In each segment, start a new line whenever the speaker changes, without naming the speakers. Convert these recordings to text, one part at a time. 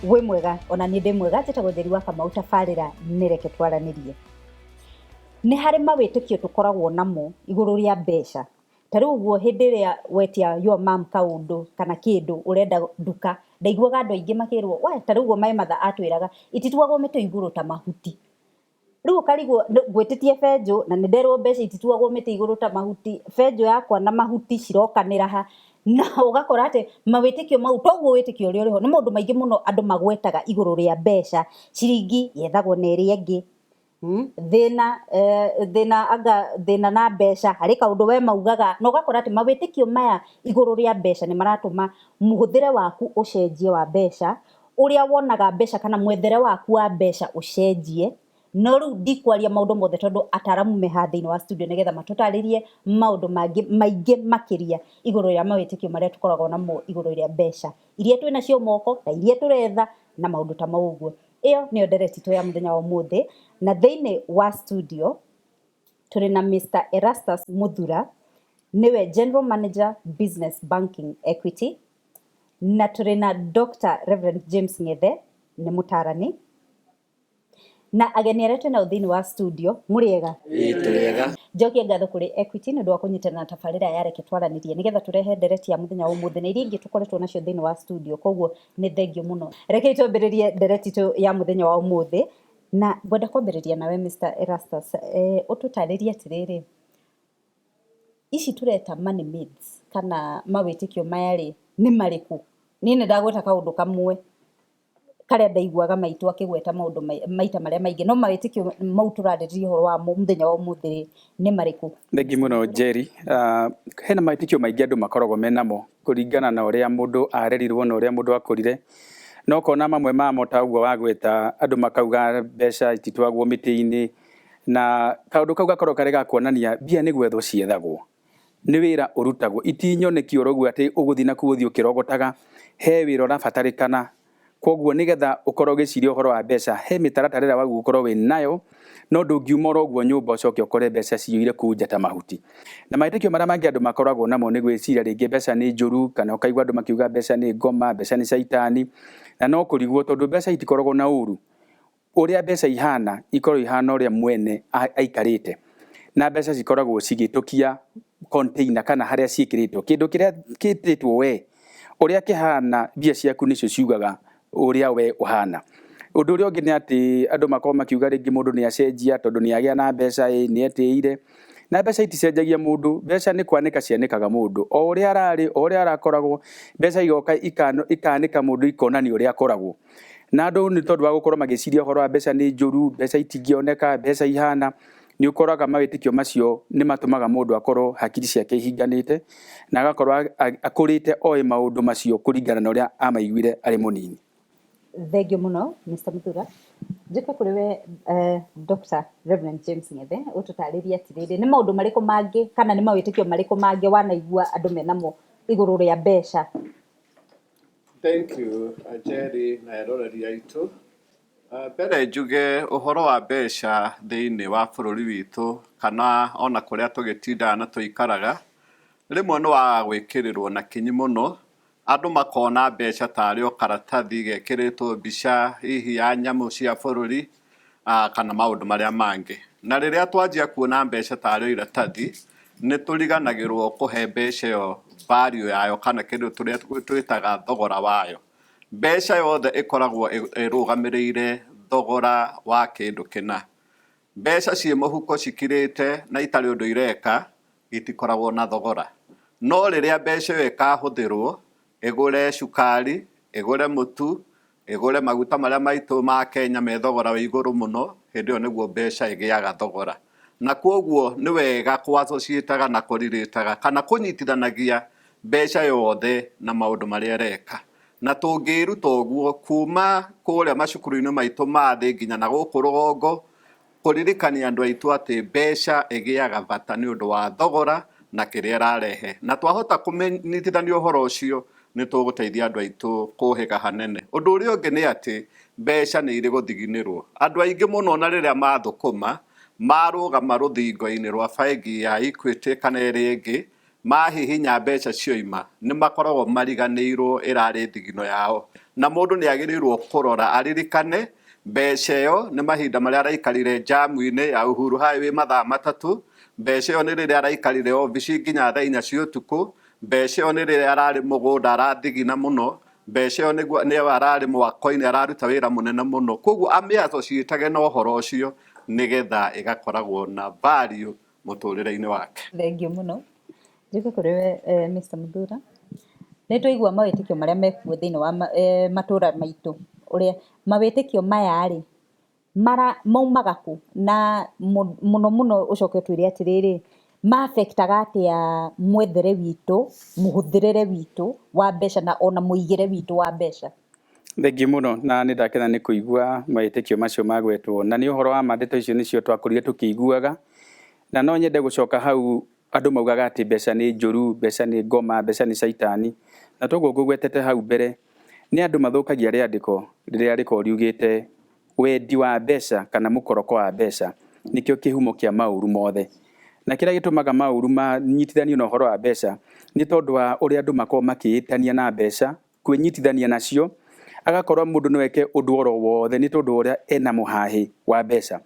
Wĩ mwega? Ona niĩ ndĩ mwega. Njĩtagwo Njeri wa Kamau. Tabarĩra nĩ Reke Twaranĩrie. Nĩ harĩ mawĩtĩkio tũkoragwo namo igũrũ rĩa mbeca. Ta rĩu ũguo hĩndĩ ĩrĩa wetia your mum kaũndũ kana kĩndũ ũrenda nduka, ndaiguaga andũ aingĩ makĩrwo we ta rĩu ũguo my mother atwĩraga itituagwo mĩtĩ igũrũ ta mahuti. Rĩu ũkarigwo ngwĩtĩtie benjũ na nĩ nderwo mbeca itituagwo mĩtĩ igũrũ ta mahuti, benjũ yakwa na mahuti cirokanĩra ha? Na ũgakora atĩ mawĩtĩkio mau toguo wĩtĩkio ũrĩa ũrĩho, nĩ maũndũ maingĩ mũno andũ magwetaga igũrũ rĩa mbeca, ciringi yethagwo na ĩrĩa ĩngĩ, Thĩna thĩna anga thĩna na mbeca, harĩ kaũndũ we maugaga, na ũgakora atĩ mawĩtĩkio maya igũrũ rĩa mbeca nĩ maratũma mũhũthĩre waku ũcenjie wa mbeca, ũrĩa wonaga mbeca kana mwethere waku wa mbeca ũcenjie. No rĩu ndikwaria maũndũ mothe tondũ ataramu me haha thĩinĩ wa studio nĩgetha matũtarĩrie maũndũ mangĩ maingĩ makĩria igũrũ rĩa mawĩtĩkio marĩa tũkoragwo namo igũrũ rĩa mbeca iria twĩ nacio moko na iria tũretha na maũndũ ta mau ũguo. Ĩyo nĩyo ndereti itũ ya mũthenya wa ũmũthĩ, na thĩinĩ wa studio tũrĩ na Mr. Erastus Muthura, nĩwe General Manager Business Banking Equity, na tũrĩ na Dr. Reverend James Ng'ethe, nĩ mũtaarani, na ageni arĩa twĩ nao thĩinĩ wa studio, mũrĩega?
Ĩĩ tũrĩega.
Njokie ngatho kũrĩ Equity nĩ ũndũ wa kũnyitana na tabarĩra ya Reke Twaranĩrie nĩgetha tũrehe ndereti ya mũthenya wa ũmũthĩ na iria ingĩ tũkoretwo nacio thĩinĩ wa studio, koguo nĩ thengio mũno. Rekei twambĩrĩrie ndereti itũ ya mũthenya wa ũmũthĩ, na ngwenda kwambĩrĩria nawe Mr. Erastus, ũtũtarĩrie atĩrĩrĩ, ici tũreta money myths kana mawĩtĩkio maya rĩ, nĩ marĩkũ? Niĩ nĩ ndagweta kaũndũ kamwe karĩa ndaiguaga maitũ akĩgweta maũndũ maita marĩa maingĩ, no mawĩtĩkio mau tũrarĩrĩria ũhoro wamo mũthenya wa ũmũthĩ rĩ, nĩ marĩkũ?
Thengiũ mũno Njeri. Hena mawĩtĩkio maingĩ andũ makoragwo menamo kũringana na ũrĩa mũndũ arerirwo na ũrĩa mũndũ akũrire. Na ũkona mamwe mamo ta ũguo wagweta andũ makauga mbeca ititwagwo mĩtĩ-inĩ, na kaũndũ kau gakoragwo karĩ ga kuonania mbia nĩ gwethwo ciethagwo, nĩ wĩra ũrutagwo, ti nyoneki oro ũguo atĩ ũgũthiĩ nakuo ũthiĩ ũkĩrogotaga, he wĩra ũrabatarĩkana. Koguo nĩgetha ũkorwo ũgĩciria ũhoro wa mbeca, he mĩtaratara ĩrĩa wagĩrĩirwo gũkorwo wĩ nayo, no ndũngiuma oro ũguo nyũmba ũcoke ũkore mbeca ciyũire kũu nja ta mahuti. Na mawĩtĩkio marĩa mangĩ andũ makoragwo namo nĩ gwĩciria rĩngĩ mbeca nĩ njũru, kana ũkaigua andũ makiuga mbeca nĩ ngoma, mbeca nĩ caitani, na no kũrigwo tondũ mbeca itikoragwo na ũru. Ũrĩa mbeca ihana, ikoragwo ihana ũrĩa mwene aikarĩte. Na mbeca cikoragwo cigĩtũkia container kana harĩa ciĩkĩrĩtwo. Kĩndũ kĩrĩa kĩtĩtwo we, ũrĩa kĩhana mbia ciaku nĩcio ciugaga ũrĩa we ũhana. Ũndũ ũrĩa ũngĩ nĩ atĩ andũ makoragwo makiuga rĩngĩ mũndũ nĩ acenjia tondũ nĩ agĩa na mbeca ĩ, nĩ etĩire. Na mbeca iticenjagia mũndũ, mbeca nĩ kwanĩka cianĩkaga mũndũ. O ũrĩa ararĩ, o ũrĩa arakoragwo, mbeca igoka ikanĩka mũndũ ikonania ũrĩa akoragwo. Na andũ nĩ tondũ wa gũkorwo magĩciria ũhoro wa mbeca nĩ njũru, mbeca itingĩoneka, mbeca ihana, nĩ ũkoraga mawĩtĩkio macio nĩ matũmaga mũndũ akorwo hakiri ciake ihinganĩte, na agakorwo akũrĩte oĩ maũndũ macio kũringana na ũrĩa amaiguire arĩ mũnini.
Thengiũ mũno Mr. Muthura. Njũke kũrĩ we Dr. Reverend James Ng'ethe, ũtũtarĩrie atĩrĩrĩ, nĩ maũndũ marĩkũ mangĩ kana nĩ mawĩtĩkio marĩkũ mangĩ wanaigua andũ menamo igũrũ rĩa mbeca?
Thank you, Jerry na eroreri aitũ. Mbere njuge ũhoro wa mbeca thĩinĩ wa bũrũri witũ kana ona kũrĩa tũgĩtindaga na tũikaraga, rĩmwe nĩ wagaga gwĩkĩrĩrwo na kinyi mũno, andũ makona mbeca tarĩ o karatathi gekĩrĩtwo mbica hihi ya nyamũ cia bũrũri kana maũndũ marĩa mangĩ. Na rĩrĩa twanjia kuona mbeca tarĩ o iratathi, nĩ tũriganagĩrwo kũhe mbeca ĩyo value yayo kana kĩndũ tũrĩa twĩtaga thogora wayo. Mbeca yothe ĩkoragwo ĩrũgamĩrĩire thogora wa kĩndũ kĩna. Mbeca ciĩ mũhuko cikirĩte na itarĩ ũndũ ireka, itikoragwo na thogora. No rĩrĩa mbeca ĩyo ĩkahũthĩrwo ĩgũre cukari, ĩgũre mũtu, ĩgũre maguta marĩa maitũ ma Kenya me thogora wĩ igũrũ mũno, hĩndĩ ĩyo nĩguo mbeca ĩgĩaga thogora. Na kwoguo nĩ wega kũ associate na kũ relate kana kũnyitithanagia mbeca yothe na maũndũ marĩa ĩreka. Na tũngĩĩruta ũguo kuma kũrĩa macukuru-inĩ maitũ ma thĩ nginya na gũkũ rũgongo, kũririkania andũ aitũ atĩ mbeca ĩgĩaga bata nĩ ũndũ wa thogora na kĩrĩa ĩrarehe. Na twahota kũnyitithania ũhoro ũcio nĩ tũgũteithia andũ aitũ kũhĩga hanene. Ũndũ ũrĩa ũngĩ nĩ atĩ mbeca nĩ irĩ gũthiginĩrwo. Andũ aingĩ mũno ona rĩrĩa mathũkũma, marũgama rũthingo-inĩ rwa bengi ya Equity kana ĩrĩa ĩngĩ, Mahihinya mbeca cioima nĩ makoragwo mariganĩirwo ĩrarĩ thigino yao, na mũndũ nĩ agĩrĩirwo kũrora aririkane mbeca ĩyo nĩ mahinda marĩa araikarire jamu-inĩ ya Uhuru Highway mathaa 3, mbeca ĩyo nĩ rĩrĩa araikarire obici nginya thaa 4 cia ũtukũ, mbeca ĩyo nĩ rĩrĩa ararĩ mũgũnda arathigina mũno, mbeca ĩyo nĩyo ararĩ mwako-inĩ araruta wĩra mũnene mũno. Koguo amĩassociatage na ũhoro ũcio nĩgetha ĩgakoragwo na value mũtũrĩre-inĩ wake.
Thengiũ mũno. Njuke kũrĩ we Mr. Muthura. Nĩ twaigua mawĩtĩkio marĩa mekuo thĩinĩ wa matũra maitũ, ũrĩa mawĩtĩkio maya rĩ mara maumaga kũ, na mũno mũno ũcoke ũtwĩre atĩrĩrĩ, ma-affectaga atĩa mwethere witũ, mũhũthĩrĩre witũ wa mbeca na ona mũigĩre witũ wa mbeca?
Thengiũ mũno, na nĩ ndakena nĩ kũigua mawĩtĩkio macio magwetwo, na nĩ ũhoro wa ma, ndeto icio nĩcio twakũrire tũkĩiguaga. Na no nyende gũcoka hau andũ maugaga atĩ mbeca nĩ njũru, mbeca nĩ ngoma, mbeca nĩ caitani. Na toguo ngũgwetete hau mbere, nĩ andũ mathũkagia rĩandĩko rĩrĩa rĩkoragwo riugĩte wendi wa mbeca kana mũkoroko wa mbeca nĩkĩo kĩhumo kĩa maũru mothe. Na kĩrĩa gĩtũmaga maũru manyitithanio na ũhoro wa mbeca nĩ tondũ wa ũrĩa andũ makoragwo makĩĩtania na mbeca, kwĩnyitithania nacio, agakorwo mũndũ no eke ũndũ oro wothe nĩ tondũ wa ũrĩa ena mũhahĩ wa mbeca.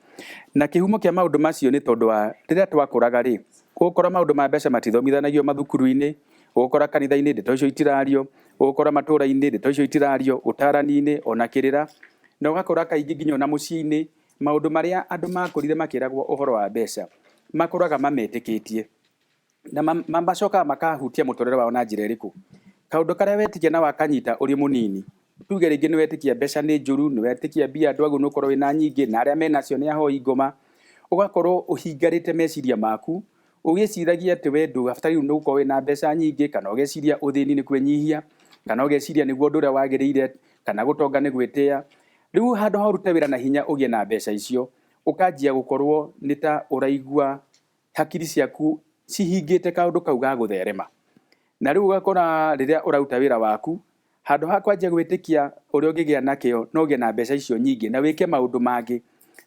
Na kĩhumo kĩa maũndũ macio nĩ tondũ wa rĩrĩa twakũraga rĩ, ũgũkora maũndũ ma mbeca matithomithanagio mathukuru-inĩ, ũgũkora kanitha-inĩ ndeto icio itirario, ũgũkora matũra-inĩ ndeto icio itirario, ũtarani-inĩ ona kĩrĩra, na ũgakora kaingĩ nginya ona mũciĩ-inĩ maũndũ marĩa andũ makũrire makĩragwo ũhoro wa mbeca makũraga mametĩkĩtie, na macokaga makahutia mũtũrĩre wao na njĩra ĩrĩkũ. Kaũndũ karĩa wetĩkia na wakanyita ũrĩ mũnini, tuge rĩngĩ nĩ wetĩkia mbeca nĩ njũru, nĩ wetĩkia mbia andũ agũrũ nĩ ũkorwo wĩna nyingĩ, na arĩa menacio nĩ ahoi ngoma, ũgakorwo ũhingarĩte meciria maku, ũgĩciragia atĩ we ndũbatairwo nĩ gũkorwo wĩna mbeca nyingĩ, kana ũgeciria ũthĩni nĩ kwĩnyihia, kana ũgeciria nĩguo ũndũ ũrĩa wagĩrĩire, kana gũtonga nĩ gwĩtĩa. Rĩu handũ ha ũrute wĩra na hinya ũgĩe na mbeca icio, ũkanjia gũkorwo nĩ ta ũraigua hakiri ciaku cihingĩte kaũndũ kau ga gũtherema. Na rĩu ũgakora rĩrĩa ũraruta wĩra waku, handũ ha kwanjia gwĩtĩkia ũrĩa ũngĩgĩa nakĩo na ũgĩe na mbeca icio nyingĩ na wĩke maũndũ mangĩ,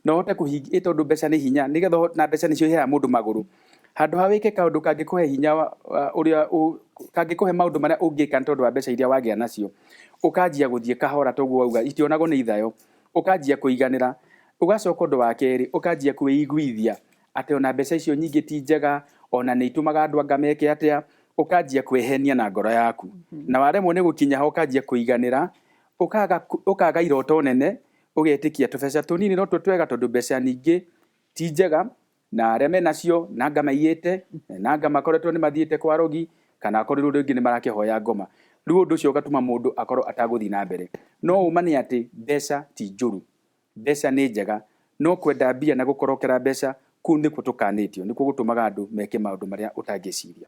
na ũhote kũhingia, tondũ mbeca nĩ hinya, nĩgetha na mbeca nĩcio iheaga mũndũ magũrũ. Handũ ha wĩke kaũndũ kangĩkũhe hinya ũrĩa kangĩkũhe maũndũ marĩa ũngĩka nĩ tondũ wa mbeca iria wagĩa nacio, ũkanjia gũthiĩ kahora, toguo wauga itionagwo nĩ ithayo, ũkanjia kũiganĩra. Ũgacoka ũndũ wa kerĩ, ũkanjia kwĩiguithia atĩ ona mbeca icio nyingĩ ti njega, ona nĩ itũmaga andũ anga meke atĩa, ũkanjia kwĩhenia na ngoro yaku. Na waremwo nĩ gũkinya ho ũkanjia kũiganĩra, ũkaga iroto nene, ũgetĩkia tũbeca tũnini no tuo twega tondũ mbeca nyingĩ ti njega, na arĩa menacio na anga maiyĩte, na anga makoretwo nĩ mathiĩte kwa rogi, kana akorirwo rĩngĩ nĩ marakĩhoya ngoma. Rĩu ũndũ ũcio ũgatũma mũndũ akorwo atagũthiĩ na mbere. No ũma nĩ atĩ mbeca ti njũru, mbeca nĩ njega, no kwenda mbia na gũkorokera mbeca kũu nĩkuo tũkanĩtio, nĩkuo gũtũmaga andũ meke maũndũ marĩa ũtangĩciria.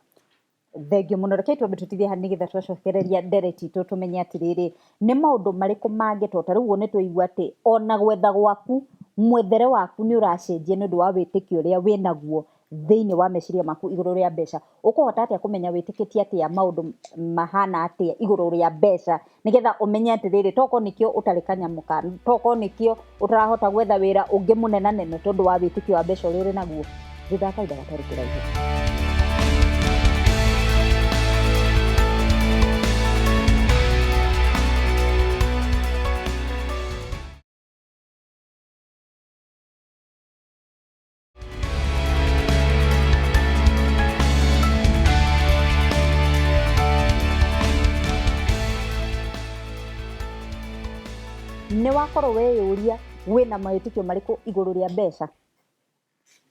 Thengiũ mũno. Rekei twambe tũtithie haha nĩgetha twacokereria ndereti itũ tũmenye atĩrĩrĩ, nĩ maũndũ marĩkũ mangĩ, to ta rĩu ũguo nĩ twaigua atĩ ona gwetha gwaku, mwethere waku nĩ ũracenjia nĩ ũndũ wa wĩtĩkio ũrĩa wĩnaguo thĩinĩ wa meciria maku igũrũ rĩa mbeca. Ũkũhota atĩa kũmenya wĩtĩkĩtie atĩa maũndũ mahana atĩa igũrũ rĩa mbeca, nĩgetha ũmenye atĩrĩrĩ, tokorwo nĩkĩo ũtarĩ kanyamũ ka, tokorwo nĩkĩo ũtarahota gwetha wĩra ũngĩ mũnenanene tondũ wa wĩtĩkio wa mbeca ũrĩa ũrĩ naguo. Thutha wa kahinda gatarĩ kũraihu. Nĩ wakorwo weyũria wĩna mawĩtĩkio marĩkũ igũrũ rĩa mbeca?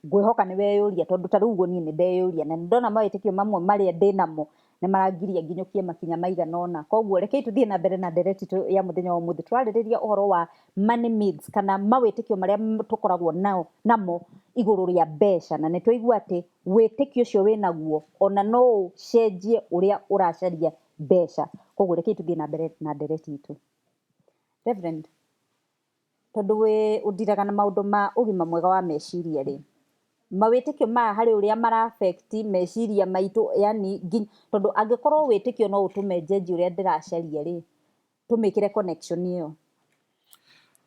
Ngwĩhoka nĩ weyũria, tondũ ta rĩu ũguo niĩ nĩ ndeyũria, na nĩ ndona mawĩtĩkio mamwe marĩa ndĩnamo nĩ marangiria nginyũkie makinya maigana ũna. Koguo rekei tũthiĩ na mbere na ndereti itũ ya mũthenya wa ũmũthĩ. Tũrarĩrĩria ũhoro wa money myths, kana mawĩtĩkio marĩa tũkoragwo namo igũrũ rĩa mbeca, na nĩ twaigua atĩ wĩtĩkio ũcio wĩnaguo ona no ũcenjie ũrĩa ũracaria mbeca. Koguo rekei tũthiĩ na mbere na ndereti itũ. Reverend, tondũ wĩ ũndiraga na maũndũ ma ũgima mwega wa meciria rĩ, mawĩtĩkio maya harĩ ũrĩa mara affect meciria maitũ, yani tondũ angĩkorwo wĩtĩkio no ũtũme njenjie ũrĩa ndĩracaria rĩ, tũmĩkĩre connection ĩyo.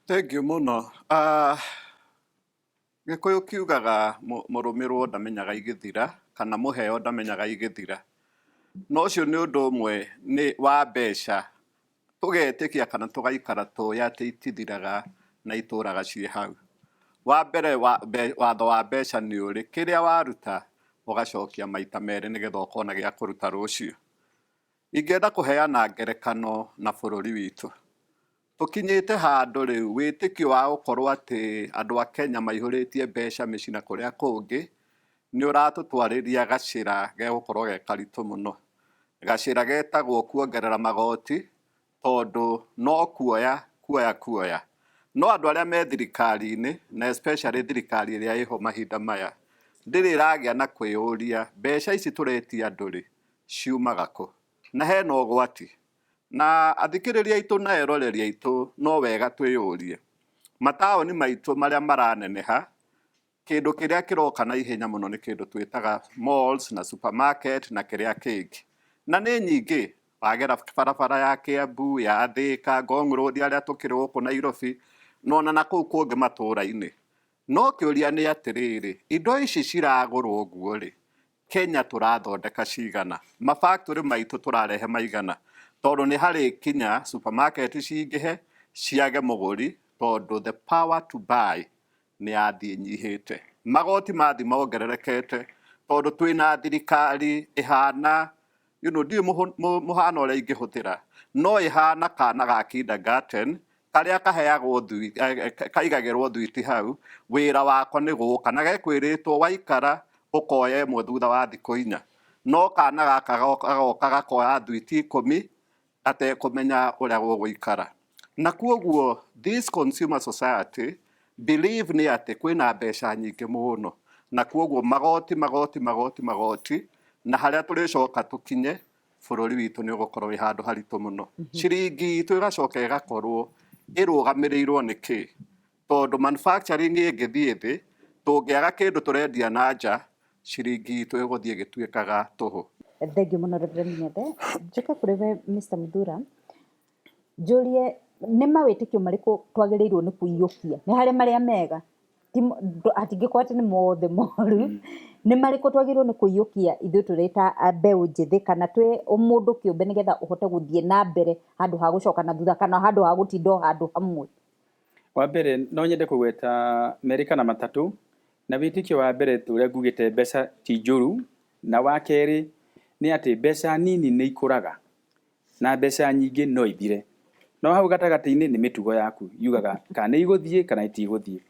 Thank you mũno. Gĩkũyũ kiugaga mũrũmĩrwo ndamenyaga igĩthira, kana mũheo ndamenyaga igĩthira. Na ũcio nĩ ũndũ ũmwe nĩ wa mbeca tũgetĩkia kana tũgaikara tũĩ atĩ itithiraga na itũraga ciĩ hau. Wa mbere watho wa mbeca nĩ ũrĩ kĩrĩa waruta ũgacokia maita merĩ nĩgetha ũkona gĩa kũruta rũciũ. Ingĩenda kũheana ngerekano na bũrũri witũ. Tũkinyĩte handũ rĩu wĩtĩkio wa gũkorwo atĩ andũ a Kenya maihũrĩtie mbeca mĩciĩ na kũrĩa kũngĩ nĩ ũratũtwarĩria gacĩra gegũkorwo ge karitũ mũno. Gacĩra getagwo kuongerera magoti tondũ no kuoya kuoya kuoya. No andũ arĩa me thirikari-inĩ na especially thirikari ĩrĩa ĩho mahinda maya ndĩrĩ ĩragĩa na kwĩyũria mbeca ici tũretia andũ rĩ ciumaga kũ, na hena ũgwati. Na athikĩrĩria aitũ na eroreri aitũ no wega twĩyũrie, mataũni maitũ marĩa maraneneha, kĩndũ kĩrĩa kĩroka na ihenya mũno nĩ kĩndũ twĩtaga malls na supermarket na kĩrĩa kĩngĩ. Na nĩ nyingĩ, wagera barabara ya Kiambu, ya Thĩka, Ngong Road arĩa tũkĩrĩ gũkũ Nairobi, na ona na kũu kũngĩ matũra-inĩ. No kĩũria nĩ atĩrĩrĩ, indo ici ciragũrwo ũguo rĩ, Kenya tũrathondeka cigana, ma factory maitũ tũrarehe maigana, tondũ nĩ harĩkinya supermarket cingĩhe ciage mũgũri tondũ the power to buy nĩ yathiĩ ĩnyihĩte. Magoti mathiĩ mongererekete tondũ twĩna thirikari ĩhana you know, ndiũĩ mũhano ũrĩa ingĩhũthĩra, no ĩhana kana ga kindergarten karĩa kaheagwo kaigagĩrwo thwiti hau, wĩra wako nĩ gũka na gekwĩrĩtwo waikara ũkoya ĩmwe thutha wa thikũ inya, no kana gaka gagoka gakoya thwiti ikũmi gatekũmenya ũrĩa gũgũikara. Na kwoguo this consumer society believe nĩ atĩ kwĩna mbeca nyingĩ mũno, na kwoguo magoti magoti magoti magoti, na harĩa tũrĩcoka tũkinye bũrũri witũ nĩ ũgũkorwo wĩ handũ haritũ mũno. Ciringi itũ ĩgacoka ĩgakorwo ĩrũgamĩrĩirwo nĩ kĩ? Tondũ manufacturing ĩngĩthiĩ thĩ, tũngĩaga kĩndũ tũrendia na nja, ciringi itũ ĩgũthiĩ ĩgĩtuĩkaga tũhũ.
Thank you mũno Reverend Nyende. Njoke kũrĩ we Mr. Muthura, njũrie nĩ mawĩtĩkio marĩkũ twagĩrĩirwo nĩ kũiyũkia? Nĩ harĩ marĩa mega, hatingĩkorwo atĩ nĩ mothe moru. Nĩ marĩkũ twagĩrĩirwo nĩ kũiyũkia ithuĩ tũrĩ ta mbeũ njĩthĩ kana twĩ mũndũ kĩũmbe nĩgetha ũhote gũthiĩ na mbere handũ ha gũcoka na thutha kana handũ ha gũtinda o handũ hamwe?
Wa mbere no nyende kũgweta merĩ kana matatũ, na wĩtĩkio wa mbere ta ũrĩa ngugĩte mbeca ti njũru, na wa kerĩ nĩ atĩ mbeca nini nĩ ikũraga na mbeca nyingĩ no ithire. No hau gatagatĩ-inĩ nĩ mĩtugo yaku yugaga kana nĩ igũthiĩ kana itigũthiĩ.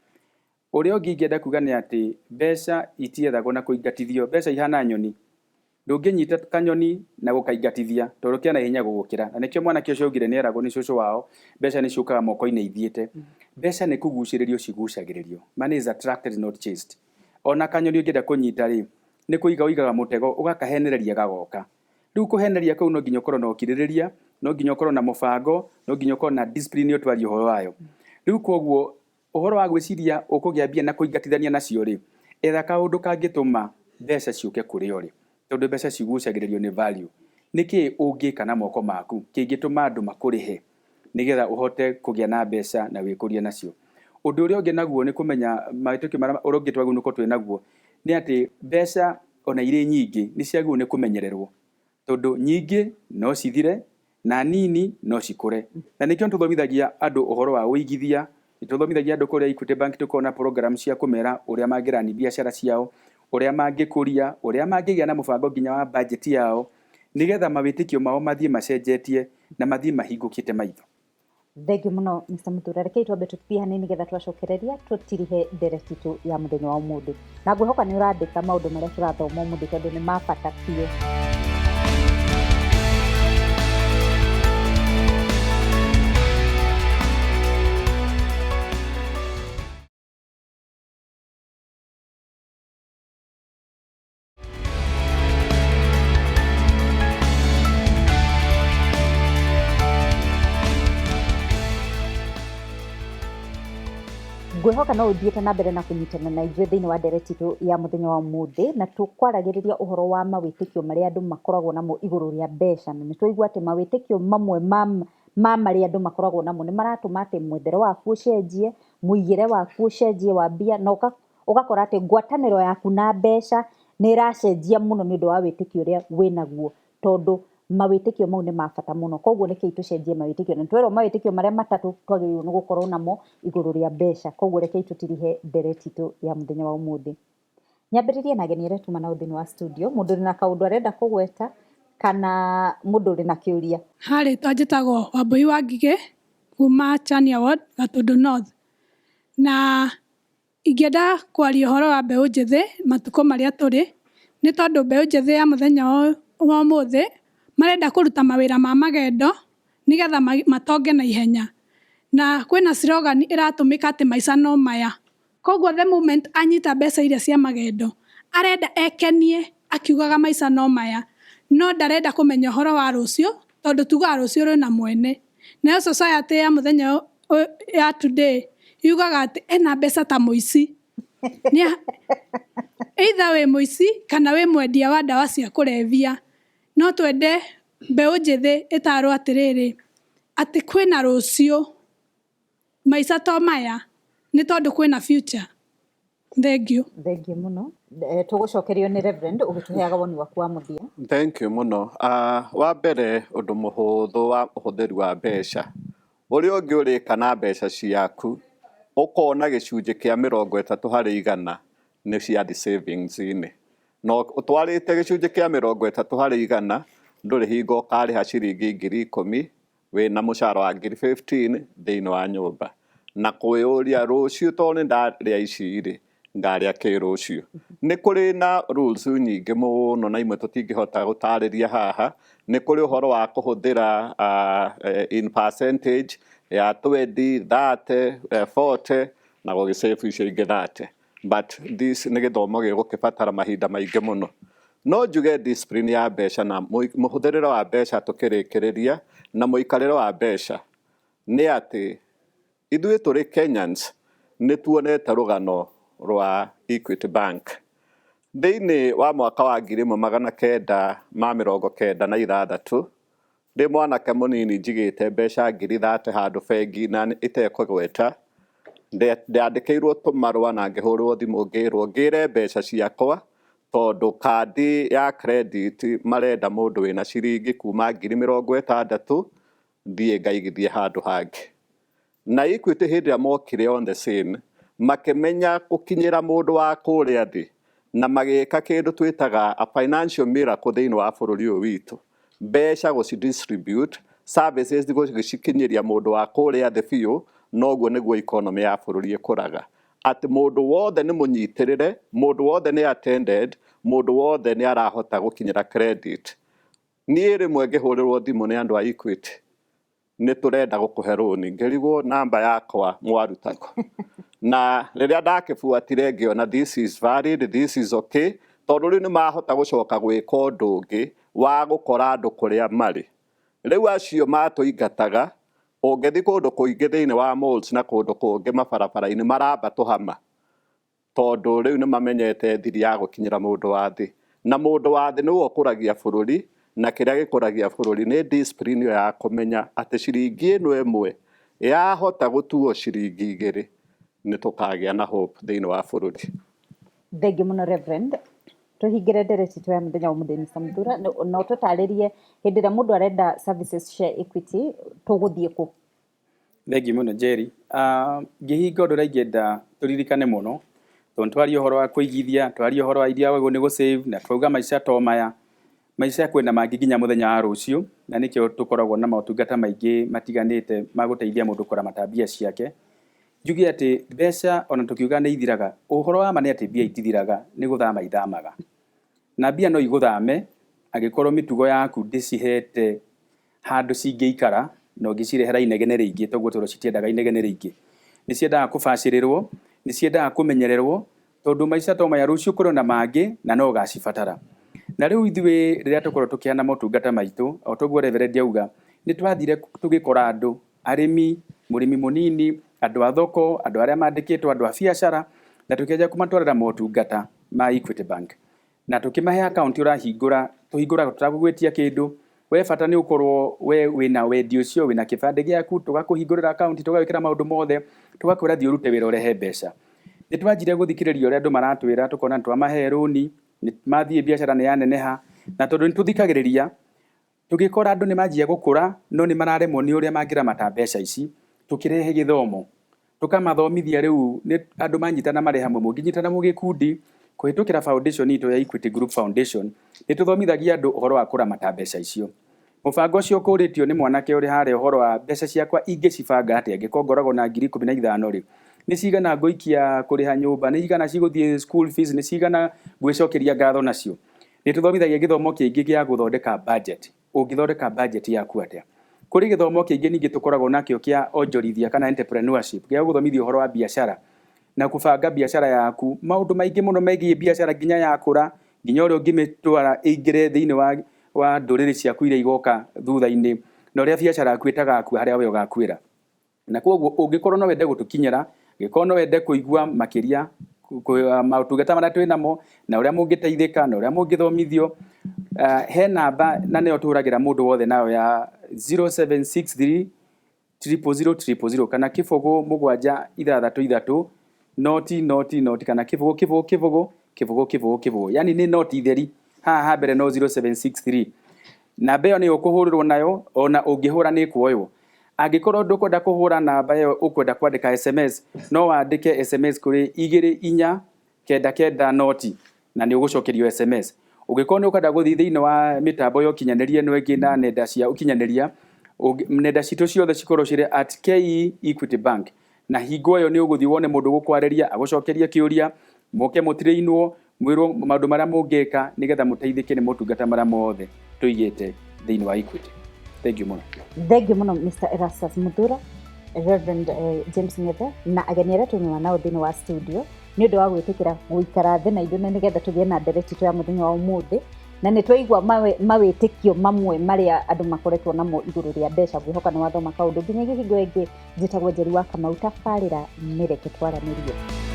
Ũrĩa ũngĩ ingĩenda kuga nĩ atĩ mbeca itiethagwo na kũingatithio, mbeca ihana nyoni. Ndũngĩnyita kanyoni na gũkaingatithia tondũ kena hinya gũgũkĩra. Na nĩkĩo mwanake ũcio augire nĩ eragwo nĩ cũcũ wao mbeca nĩ ciũkaga moko-inĩ ithiĩte. Mbeca nĩ kũgucĩrĩrio cigucagĩrĩrio. Money is attracted not chased. Ona kanyoni ũngĩenda kũnyita rĩ, nĩ kũiga ũigaga mũtego ũgakahenereria gagoka. Rĩu kũhenereria kũu no nginya ũkorwo na ũkirĩrĩria, no nginya ũkorwo na mũbango, no nginya ũkorwo na discipline ũtwaria ũhoro wayo. Rĩu kwoguo ũhoro wa gwĩciria ũkũgĩa mbia na kũingatithania nacio rĩ, etha kaũndũ kangĩtũma mbeca ciũke kũrĩ ũrĩ, tondũ mbeca cigucagĩrĩrio nĩ value. Nĩkĩ ũngĩka na moko maku kĩngĩtũma andũ makũrĩhe nĩgetha ũhote kũgĩa na mbeca na wĩkũrie nacio. Ũndũ ũrĩa ũngĩ naguo nĩ kũmenya mawĩtĩkio marĩa ũrĩa ũngĩ twagĩrĩirwo nĩ gũkorwo twĩ naguo nĩ atĩ mbeca ona irĩ nyingĩ nĩ ciagĩrĩirwo nĩ kũmenyererwo, tondũ nyingĩ no cithire na nini no cikũre. Na nĩkĩo nĩtũthomithagia andũ ũhoro wa ũigithia, nĩtũthomithagia andũ kũrĩa Equity Bank tũkoragwo na program cia kũmera ũrĩa mangĩrani biacara ciao, ũrĩa mangĩkũria, ũrĩa mangĩgĩa na mũbango nginya wa budget yao, nĩgetha mawĩtĩkio mao mathiĩ macenjetie na mathiĩ mahingũkĩte maitho.
Thank you mũno Mr. Muthura. Rekei twambe tũthiĩ hanini nĩgetha twacokereria tũtirihe ndereti itũ ya mũthenya wa ũmũthĩ. Na ngwĩhoka nĩ ũrandĩka maũndũ marĩa tũrathoma ũmũthĩ tondũ nĩ ma bata biũ. Ngwĩhoka no ũthiĩte na mbere na kũnyitana na ithuĩ thĩinĩ wa ndereti itũ ya mũthenya wa ũmũthĩ, na tũkwaragĩrĩria ũhoro wa mawĩtĩkio marĩa andũ makoragwo namo igũrũ rĩa mbeca. Na nĩ twaigua atĩ mawĩtĩkio mamwe ma marĩa andũ makoragwo namo nĩ maratũma atĩ mwethere waku ũcenjie, mũigĩre waku ũcenjie wa mbia, na ũgakora atĩ ngwatanĩro yaku na mbeca nĩ ĩracenjia mũno nĩ ũndũ wa wĩtĩkio ũrĩa wĩnaguo. Tondũ mawĩtĩkio mau nĩ ma bata mũno. Koguo rekei tũcenjie mawĩtĩkio, na twerwo mawĩtĩkio marĩa matatũ twagĩrĩirwo nĩ gũkorwo namo igũrũ rĩa mbeca. Koguo rekei tũtirihe ndereti itũ ya mũthenya wa ũmũthĩ. Nyambĩrĩrie na ageni arĩa tuma nao thĩinĩ wa studio, mũndũ ũrĩ na kaũndũ arenda kũgweta kana mũndũ ũrĩ na kĩũria.
Ha rĩtwa njĩtagwo Wambui wa Ngigĩ kuma Chania Ward, Gatundu North. Na ingĩenda kwaria ũhoro wa mbeũ njĩthĩ matukũ marĩa tũrĩ, nĩ tondũ mbeũ njĩthĩ ya mũthenya wa ũmũthĩ marenda kũruta mawĩra ma magendo nĩgetha matonge na ihenya. Na kwĩna slogan ĩratũmĩka atĩ maica no maya. Koguo the moment anyita mbeca iria cia magendo, arenda ekenie akiugaga maica no maya, no ndarenda kũmenya ũhoro wa rũciũ, tondũ tugaga rũciũ rwĩna mwene. Nayo society ya mũthenya ya today yugaga atĩ ena mbeca ta mũici. Either wĩ mũici kana wĩ mwendia wa ndawa cia kũrebia. No twende mbeũ njĩthĩ ĩtarwo atĩrĩrĩ, atĩ kwĩna rũciũ, maica to maya, nĩ tondũ kwĩna future. Thank you.
Thank you mũno. Tũgũcokerio nĩ Reverend ũgĩtũheaga woni waku wa mũthia.
Thank you mũno. Wa mbere ũndũ mũhũthũ wa ũhũthĩri wa mbeca, ũrĩa ũngĩ ũrĩka na mbeca ciaku, ũkona gĩcunjĩ kĩa 30% nĩ ciathiĩ savings-inĩ. Na ũtwarĩte gĩcunjĩ kĩa 30% ndũrĩ hingo ũkarĩha ciringi 10,000 wĩna mũcara wa 15,000 thĩinĩ wa nyũmba. Na kwĩyũria rũciũ tondũ nĩ ndarĩa ici rĩ, ngarĩa kĩ rũciũ. Nĩ kũrĩ na rules nyingĩ mũno na imwe tũtingĩhota gũtarĩria haha. Nĩ kũrĩ ũhoro wa kũhũthĩra in percentage ya 20, 30, 40 na gũgĩsave icio ingĩ 30. But this nĩ gĩthomo gĩgũkĩbatara mahinda maingĩ mũno. No njuge discipline ya mbeca na mũhũthĩrĩre wa mbeca tũkĩrĩkĩrĩria na mũikarĩre wa mbeca nĩ atĩ ithuĩ tũrĩ Kenyans nĩ tuonete rũgano rwa Equity Bank. Thĩinĩ wa mwaka wa 1996 ndĩ mwanake mũnini njigĩte mbeca 30,000 handũ bengi na itekũgweta, ndandĩkĩirwo tũmarũa na ngĩhũrĩrwo thimũ ngĩrwo ngĩre mbeca ciakwa tondũ kandi ya credit marenda mũndũ wĩna ciringi kuma 60,000 thiĩ ngaigithie handũ hangĩ. Na Equity hĩndĩ ĩrĩa mokire on the scene makĩmenya gũkinyĩra mũndũ wa kũrĩa thĩ na magĩka kĩndũ twĩtaga a financial miracle thĩinĩ wa bũrũri ũyũ witũ. Mbeca gũci distribute, services gũcikinyĩria mũndũ wa kũrĩa thĩ biũ, noguo nĩguo economy ya bũrũri ĩkũraga. Atĩ mũndũ wothe nĩ mũnyitĩrĩre, mũndũ wothe nĩ attended, mũndũ wothe nĩ arahota gũkinyĩra credit. Niĩ rĩmwe ngĩhũrĩrwo thimũ nĩ andũ a Equity, nĩ tũrenda gũkũhe rũni, ngĩrigwo namba yakwa mwaruta kũ. Na rĩrĩa ndakĩbuatire ngĩona this is valid, this is okay, tondũ rĩu nĩ mahota gũcoka gwĩka ũndũ ũngĩ wa gũkora andũ kũrĩa marĩ. Rĩu acio matũingataga, ũngĩthiĩ kũndũ kũingĩ thĩinĩ wa malls na kũndũ kũngĩ mabarabara-inĩ maramba tũhama, tondũ rĩu nĩ mamenyete thiri ya gũkinyĩra mũndũ wa thĩ. Na mũndũ wa thĩ nĩwe ũkũragia bũrũri, na kĩrĩa gĩkũragia bũrũri nĩ discipline ĩyo ya kũmenya atĩ ciringi ĩno ĩmwe yahota gũtuo ciringi igĩrĩ, nĩ tũkagĩa na hope thĩinĩ wa bũrũri.
Thengiũ mũno Reverend. Tũhingĩre ndereti itũ ya mũthenya wa ũmũthĩ Mr. Muthura, na ũtũtarĩrie hĩndĩ ĩrĩa mũndũ arenda services cia Equity tũgũthiĩ kũ?
Thengiũ mũno Jerry. Ngĩhinga ũndũ ũrĩa ingĩenda tũririkane mũno, tondũ twaria ũhoro wa kũigithia, twaria ũhoro wa iria wagĩrĩirwo nĩ gũ-save, na twauga maica to maya, maica kwĩna mangĩ nginya mũthenya wa rũciũ, na nĩkĩo tũkoragwo na motungata maingĩ matiganĩte ma gũteithia mũndũ kũramata mbia ciake. Njuge atĩ mbeca ona tũkiuga nĩ ithiraga, ũhoro wa ma nĩ atĩ mbia itithiraga, nĩ gũthama ithamaga. Na mbia no igũthame angĩkorwo mĩtugo yaku ndĩcihete handũ cingĩikara na ũngĩcirehera inegene rĩingĩ, toguo tondũ citiendaga inegene rĩingĩ. Nĩ ciendaga kũbacĩrĩrwo, nĩ ciendaga kũmenyererwo, tondũ maica to maya, rũciũ kũrĩ ona mangĩ na no ũgacibatara. Na rĩu ithuĩ rĩrĩa tũkorwo tũkĩheana motungata maitũ, o toguo Reverend auga, nĩ twathire tũgĩkora andũ, arĩmi, mũrĩmi mũnini, andũ a thoko, andũ arĩa mandĩkĩtwo, andũ a biacara, na tũkĩanjia kũmatwarĩra motungata ma Equity Bank. Na tũkĩmahe akaunti ũrahingũra, tũhingũraga tũtagũgwĩtia kĩndũ, we bata nĩ ũkorwo we wĩna wendi ũcio, wĩna kĩbandĩ gĩaku, tũgakũhingũrĩra akaunti, tũgagwĩkĩra maũndũ mothe, tũgakwĩra thiĩ ũrute wĩra ũrehe mbeca. Nĩ twanjire gũthikĩrĩria ũrĩa andũ maratwĩra, tũkona nĩ twamahe rũni, nĩ mathiĩ biacara nĩ yaneneha, na tondũ nĩ tũthikagĩrĩria, Tũgĩkora andũ nĩ manjia gũkũra no nĩ mararemwo nĩ ũrĩa mangĩramata mbeca ici, tũkĩrehe gĩthomo tũkamathomithia. Rĩu nĩ andũ manyitana marĩ hamwe, mũngĩnyitana mũ gĩkundi kũhĩtũkĩra foundation itũ ya Equity Group Foundation, nĩ tũthomithagia andũ ũhoro wa kũramata mbeca icio. Mũbango ũcio ũkũrĩtio nĩ mwanake ũrĩ harĩa ũhoro wa mbeca ciakwa ingĩcibanga atĩa, angĩkorwo ngoragwo na 15,000 rĩ, nĩ cigana ngũikia kũrĩha nyũmba, nĩ cigana cigũthiĩ school fees, nĩ cigana gwĩcokeria ngatho nacio. Nĩ tũthomithagia gĩthomo kĩngĩ gĩa gũthondeka budget, ũngĩthondeka budget yaku atĩa. Kũrĩ gĩthomo kĩngĩ ningĩ tũkoragwo nakĩo kĩa onjorithia kana entrepreneurship, gĩa gũthomithia ũhoro wa biacara na kũbanga biacara yaku, maũndũ maingĩ mũno megiĩ biacara nginya yakũra, nginya ũrĩa ũngĩmĩtwara ĩingĩre thĩinĩ wa ndũrĩrĩ ciaku iria igoka thutha-inĩ, na ũrĩa biacara yaku ĩtagakua harĩa we ũgakuĩra. Na koguo ũngĩkorwo no wende gũtũkinyĩra, angĩkorwo no wende kũigua makĩria maũtungata marĩa twĩ namo na ũrĩa mũngĩteithĩka na ũrĩa mũngĩthomithio, he namba na nĩyo tũhũragĩra mũndũ wothe nayo ya 0763 000 000 kana 0 7 6 3 0 0 0 kana 0 0 0 0 0 0, yani nĩ noti theri haha ha mbere no 0763. Namba ĩyo nĩyo ũkũhũrĩrwo nayo, ona ũngĩhũra nĩ ĩkuoywo. Angĩkorwo ndũkwenda kũhũra namba ĩyo, ũkwenda kwandĩka SMS, no wandĩke SMS kũrĩ 2 4 9 9 0 na nĩ ũgũcokerio SMS. Ũngĩkorwo nĩ ũkwenda gũthiĩ thĩinĩ wa mĩtambo ya ũkinyanĩria ĩno ĩngĩ na nenda cia ũkinyanĩria, nenda citũ ciothe cikorwo cirĩ @KEEquityBank, na hingo ĩyo nĩ ũgũthiĩ wone mũndũ ũgũkwarĩria agũcokerie kĩũria, mũke mũtirĩinwo, mwĩrwo maũndũ marĩa mũngĩka nĩgetha mũteithĩke nĩ motungata marĩa mothe tũigĩte thĩinĩ wa Equity. Thank you mũno.
Thank you mũno, Mr. Erastus Muthura, Reverend James Ngethe na ageni arĩa tũnyuma nao thĩinĩ wa studio nĩ ũndũ wa gwĩtĩkĩra gũikara thĩ na ithuĩ na nĩgetha tũgĩe na ndereti itũ ya mũthenya wa ũmũthĩ. Na nĩ twaigua mawĩtĩkio mamwe marĩa andũ makoretwo namo igũrũ rĩa mbeca. Ngwĩhoka nĩ wathoma kaũndũ. Nginya hingo ĩngĩ, njĩtagwo Njeri wa Kamau, tabarĩra nĩ Reke Twaranĩrie.